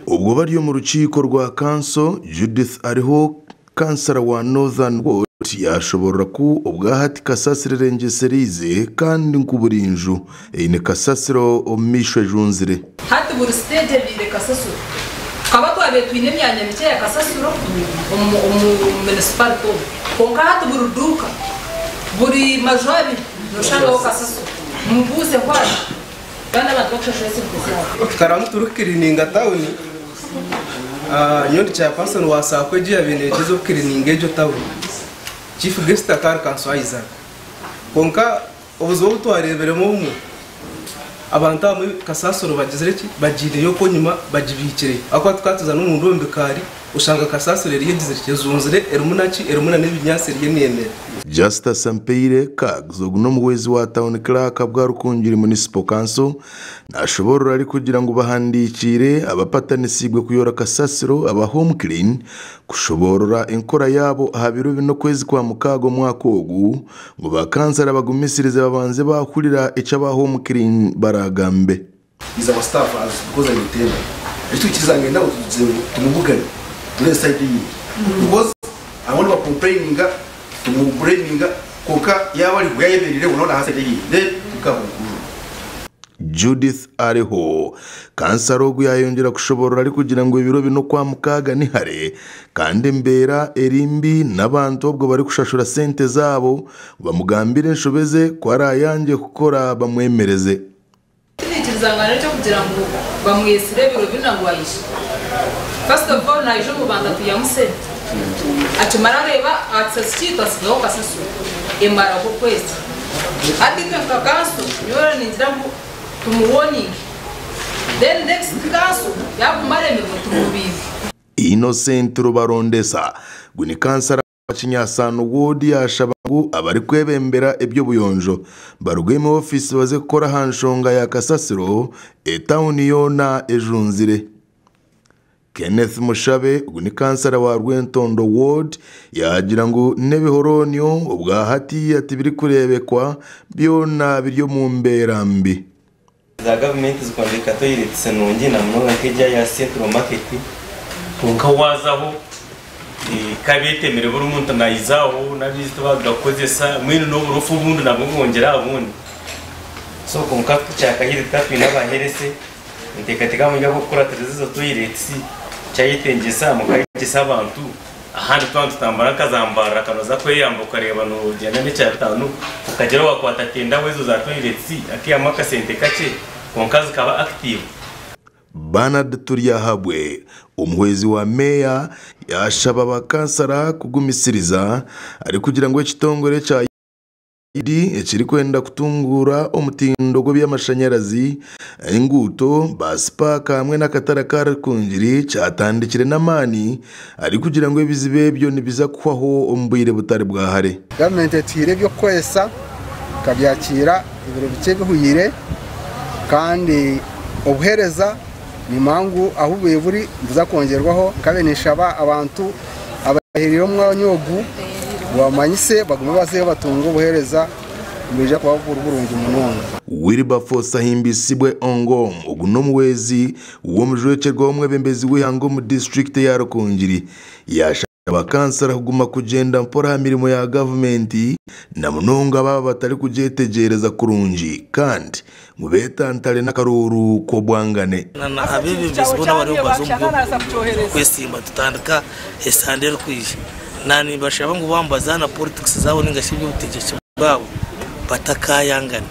Obwo bari omu rukiiko rwa kanso, Judith Ariho kansara wa Northern Ward yashoborora ku obwahati kasasiro erengyesereize kandi nku buri nju eine kasasiro omu maisho ejunzire. Hati buri siteegi ebaire kasasiro. Tukaba twabaire twine emyanya mikye ya kasasiro omu munisipalite omu, kwonka hati buri duuka, buri maju abiri noshangaho kasasiro. Mubuuze why? Kandi abantu bakushashura esente zaabo. Tukaramu turikukirininga tawuni, nyowe ndi chairperson wa sacco egyo eyabaire negyezaho kukirininga egyo tawuni. Chief guest akaba ari Councillor Isaac. Kwonka obuzibu obu twareebiremu obumwe, abantu abamwe kasasiro bagizire ki? Bagiineyo okwo enyima bagibiikireyo. Ahabw'okuba tukaba tuza n'omunda omu bikaari oshanga kasasiro eriyo egizire ki? Ejunzire erimu na ki? Erimu n'ebinyaatsi eriyo neemera. Justus Ampeire Kags ogu n'omuhwezi wa Town Clerk bwa Rukungiri Municipal Council nashoborora arikugira ngu bahandikiire abapatanisiibwe kuyora kasasiro aba Home Clean kushoboorora enkora yaabo aha biro bina okwezi kwa mukaaga omwaka ogu ngu ba kansara bagumisirize babanze baahurira eki aba Home Clean baraagambe. Is our staff as because I retailer ekitwikiriza ngenda ngu tugize ngu tumubugane turebe side eyindi because abamwe niba complaininga tumu blaminga kwonka yaaba ari yayemereireho nawe naha side eyindi then tukaha conclusion. Judith Ariho, kansara ogu yayongyera kushoborora arikugira ngu ebiro bina Okwamukaaga ni hare kandi embeera eri mbi n'abantu obwo barikushashura sente zaabo ngu bamugambire enshobe ze ku arayangye kukora bamwemereze. Tinaikirizangana n'eky'okugira ngu bamwetsire ebiro bina ngu aije. First of all naija omu bantu atwihamu sente. Akimara areeba aha kisasi kyaitu asigaho kasasiro emaraho okwezi. Hati itwe nka kanso nyowe ningira ngu tumu warninge then next kanso yaguma aremirwe tumubiihe. Innocent Rubarondesa, ngu ni kansara wa Kinyasano Ward yaashaba ngu abarikwebembera eby'obuyonjo baruge omu ofiisi baze kukora aha nshonga ya kasasiro etauni yoona ejunzire. Kenneth Mushabe ogu ni kansara wa Rwentondo Ward yaagira ngu n'ebihoroonio obwa hatiiya tibirikureebekwa byona biri omu mbeera mbi. Za gavumenti zikombeka toiletsi nungi na munonga nk'egi aya Central Market. Kwonka waazaho kabeetemire buri muntu naiza aho n'amaizi tibagakozesa mbwenu n'oburofa obundi nabwo bwongyera aha bundi. So kwonka kyakahire twine abaheerese enteekateeka hamwe y'abarikukuratiriza ezo toiletsi kyayetengyesa mukayegyesa abantu. Ahandi twaba nitutambura nka za Mbarara kanoza kweyamba okareeba nogyenda n'ekya bitaano okagira wakwata tenda ahu ezo za toilets akaihamu akasente kakye kwonka zikaba active. Bernard Turyahabwe, omuhwezi wa meeya yaashaba bakansara kugumisiriza arikugira ngu ekitongore kya ekirikwenda kutunguura omutindo gw'eby'amashanyarazi, enguuto, baasi paaka hamwe n'akatare aka Rukungiri kyatandikire n'amaani arikugira ngu ebizibu ebyo nibiza kuhwaho omu bwire butari bwa hare. Gavumenti etuhaire eby'okukoresa tukabyakiira ebiro bikye bihweire kandi obuheereza nimanya ngu ahu bubire buri nibuza kwongyerwaho nkabe ninshaba abantu abahereire omwanya ogu bamanyise bagume bazeyo batunge obuheereza nibwija kuba buri burungi munonga. Wilberforce Ahimbisibwe Ongom, ogu n'omuhwezi w'omujwekyerwa w'omwebembezi w'eihanga omu disiturikiti eya Rukungiri yaashaba kansara kuguma kugyenda mpora aha mirimo ya gavumenti na munonga baaba batarikugyetegyereza kurungi kandi ngu beetantare n'akaruuru k'obwangane. Na abeebembezi boona abariyo nibaza omu by'okwesimba tutandika esande erikwija. Na nimbashaba ngu baaba nibazaana politics zaabo ninga shi eby'obutegyeki bwabo batakayangana.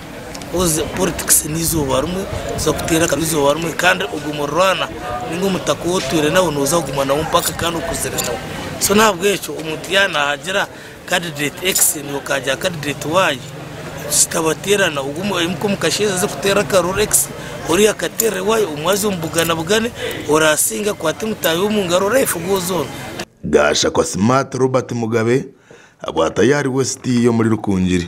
Coz politics n'eizooba rimwe, oza kuteera akabi eizooba rimwe kandi ogwo muriraanwa ninga omutaka ou otwire nawe nooza kuguma nawe mpaka kandi okuzire nawe. So n'ahabw'ekyo omuntu yaaba naahagira candidate X naiwe okagira candidate Y kitabateerana ogwo aimuke omu kasheeshe aze kuteera akaruru X oriya akateerere Y omwe aze omubuganabugane oraasinga akwate mutaahi we omu ngaro life goes on. Gashakwa Smart Robert Mugabe abwa Tayari West y'omuri Rukungiri.